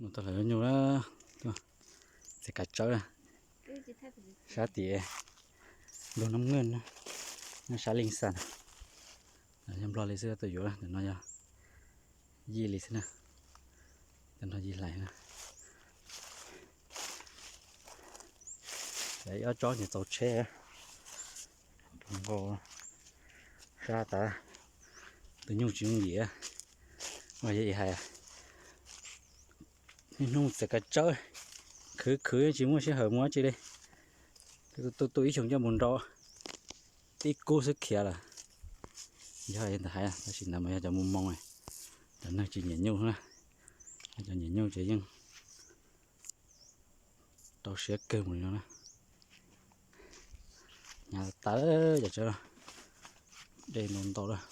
Mus tau lawm nyuj na, txiv kav tsawb na, sab tim lug Nab Nwj na, nyob sab Leej Xas. Yog Nplog li xwb tuaj yuav, ntawm no yog Yij li xwb na, ntawm no Yij Hlais na. Ib ob tsob nyias txaus tsheb, nkaus sab tas, tus nyuj tsis yooj yim. Mas yog hais niaj hnub txiav kav tsawb, khwv khwv tsis muaj sij hawm mus dab tsi li. Tu tu ib xyoos coj mus nrau, tib kub xwb khiav lawm. Yog li ntawd hais, tab sis ntawd mas yog cov mus moo, cov neeg tsis nyiam nyuj na, cov nyiam nyuj ces yeej rau siab kawg mus li no na. Hnyav tas lawm, cov tsawb no dej ntau ntau lawm.